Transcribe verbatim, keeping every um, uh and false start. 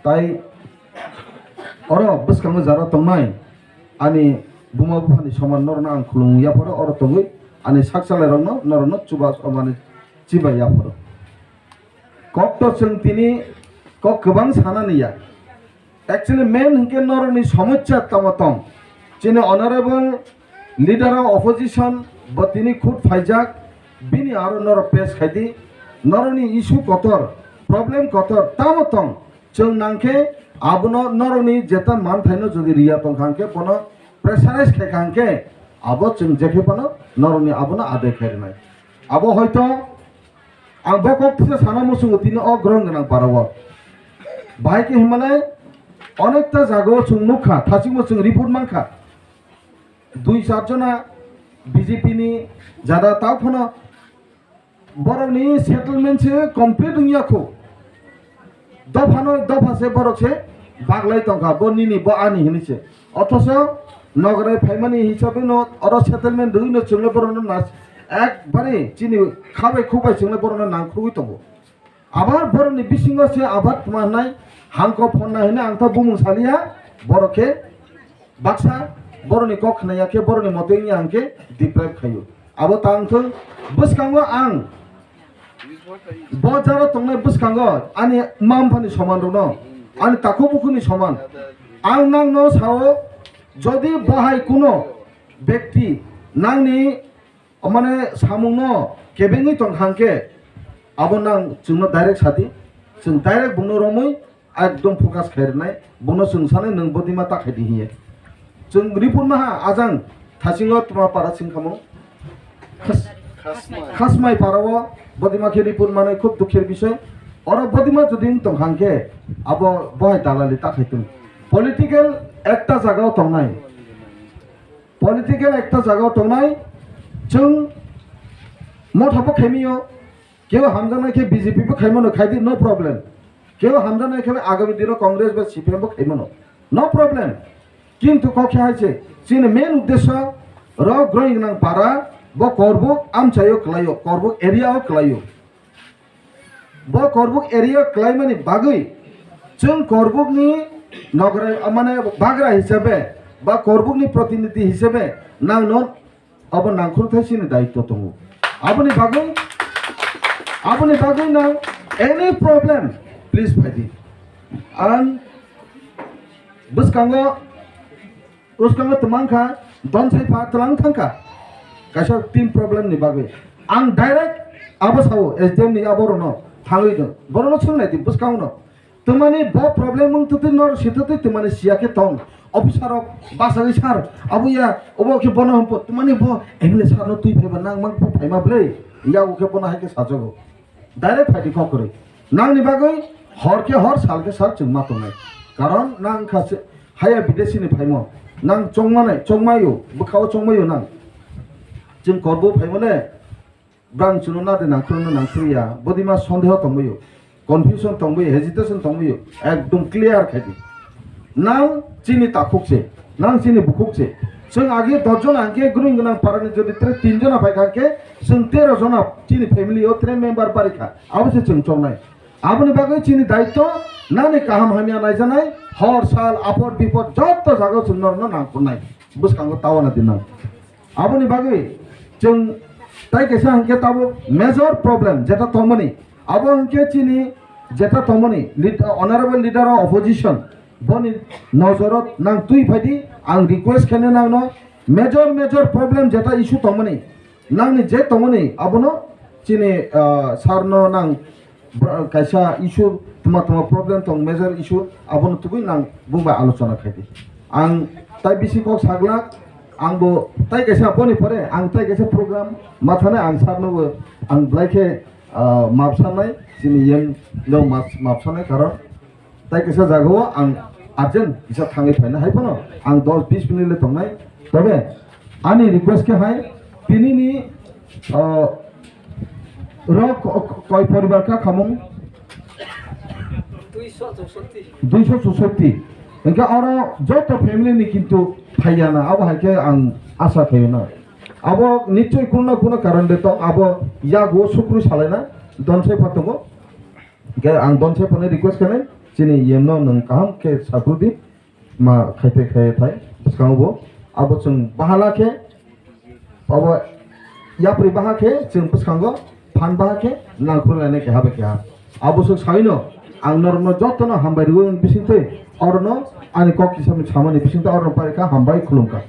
Tai oro bwskango jara tongnai ani buma buphani soman norokno ang khulumung yapharo, oro tongwi ani sak chalairokno norokno chuba mani chibai yapharo. Kok to chwng tini kok kwbang sanani ya. Actually, main hinkhe norokni somosya tamo tong. Chini honorable leader of opposition bo tini khud phaijak, bini aro norok pes khaidi, norokni issue kotor, problem kotor tamo tong. Chwng nangkhe abono norokni jeta manthaino jodi riya tongkha hwnkhe bono pressurize khaikha hwnkhe abo chwng jekhe bono norokni abono adai khairwnai. Abo hoito ang bo kok kisa sana muchungo tini o ground gwnang parao. Bahai khe hinmale onekta jagao chwng nukha, thachingbo chwng report mankha. Dui char jona B J P ni jada tao phano borokni settlement se complete wngya kho. Dophano dopha se borok se baglai tongkha, bo nini, bo ani hinwi se. Othoso nograi phaimani hisabe no oro settlement rwino chwngno borokno nas-, ekbare chini khabai khukbai chwngno borokno nangkhurwi tongo. Abar borokni bisingo se abar tma hwnai hangko phonna hwnwi ang ta bumung saliya, borok khe baksa borokni kok khnaya khe borokni mote wngya hwnkhe deprive khaio. Abo tang thung bwskango ang bo jaro tongnai bwskango ani mma-mpha ni soman rokno, ani takhuk bukhuk ni soman. Ang nangno sao, jodi bahai kuno bekti nangni mane samungno kebengwi tongkha hwnkhe abo nang chwngno direct sadi, chwng direct bungno romwi ekdom focus khai rwnai, bono chwng sanai nwng bodima ta khaidi hiye. Chwng report maha ajang thasingo tma para singkhamung. Khas-, Khasmai parao bodima khe report manai khub dukher bisoi. Oro bodima jodi wng tongkha hwnkhe abo bohai dalali ta khai tong. Political ekta jagao tongnai. Political ekta jagao tongnai, chwng motha bo khaimiyo, kebo hamjaknai khe B J P bo khaimano, khaidi, no problem. Kebo hamjaknai khe agami dino Congress ba C P M bo khaimano, no problem. Kintu kok khe hai se, chini main uddesho rok growing nang para bo Korbuk amchaio kwlaio, Korbuk area o kwlaio. Bo Korbuk area kwlaimani bagwi chwng Korbukni nograi, mane bagra hisabe ba Korbukni protinidhi hisabe nangno abo nangkhurthai chini daityo tongo. Aboni bagwi, aboni bagwi nang any problem, please phaidi. Ang bwskango Bwskango twmang kha, Donsai pha twlang thang kha. Kaisa team problem ni bagwi. Ang direct abo sao, S D M ni abo rono thangwi do. Borono swngnai di bwskango no. Twmani bo problem wng twtwi nor si twtwi twmani siya khe tong. Officer rok bachagwi sir, abo ya, obo khe bono hwnpo, twmani bo M L A sir no twi phaiba nang mang bo phaima bwlai. Yago khe bono hai khe sajago. Direct phaidi kok kwrwi. Nangni bagwi hor khe hor, sal khe sal chwng ma tongnai. Karon nang kha se haya bidesi ni phaimo. Nang chongmanai, chongmaio, bwkhao chongmaio nang. Chwng Korbo phaimo le, brang chwngno nadi nangkhruino nangkhruya. Bodima sondeho tongbaio, confusion tongbaio, hesitation tongbaio. Ekdom clear khaidi. Nang chini takhuk se, nang chini bukhuk se. Chwng age dos jona hwnkhe growing gwnang parani jodi tere tin jona pai kha hwnkhe chwng tero jona chini family o tere member bari kha. Abo se chwng chongnai. Aboni bagwi chini daityo nani kaham hamya naijaknai, hor sal, apod bipod joto jagao chwng norokno nangkuknai. Bwskango tawana dinang. Aboni bagwi chwng tai kaisa hwnkhe tabuk major problem jeta tongmani, abo hwnkhe chini jeta tongmani lead-, honorable leader of opposition, boni nojoro nang twi phaidi, ang request khainai nangno, major major problem jeta issue tongmani, nangni je tongmani abono chini, ah, sir no nang Bra-, kaisa issue, tma tma problem tong, major issue, abono tubui nang bung bai alochona khaidi. Ang tai bisi kok saglak, ang bo tai kaisa boni pore, ang tai kaisa program mathane ang sir no bo ang belai khe, ah, map sanai, chini yen no map, map sanai, karon tai kaisa jagao ang urgent kisa thangwi phaina hai phano ang dos bis minute le tongnai. Tobe ani request khe hai, tini ni, ah, Rok ko-, ko-, koi poribar kha khamung? Duiso chusoti. Duiso chusoti. Hingke oro joto family ni kintu phaiya na, abo hai khe ang asa khayo na. Abo nichoi kuno na kuno karon de tong, abo yago sukru salai na, Donsai pha tongo. Hingke ang Donsai phano request khanai, chini yemno nwng kaham khe sakrudi, ma khaite khaithai bwskango bo. Abo chwng bahala khe, abo yapri baha khe chwng bwskango phan baha khe nangkhruklainai keha bai keha. Abo swk saino ang norokno jotono hambai rwui bisingtwi, orono ani kok kisa samani bisingtwi orono parikha, hambai khulumkha.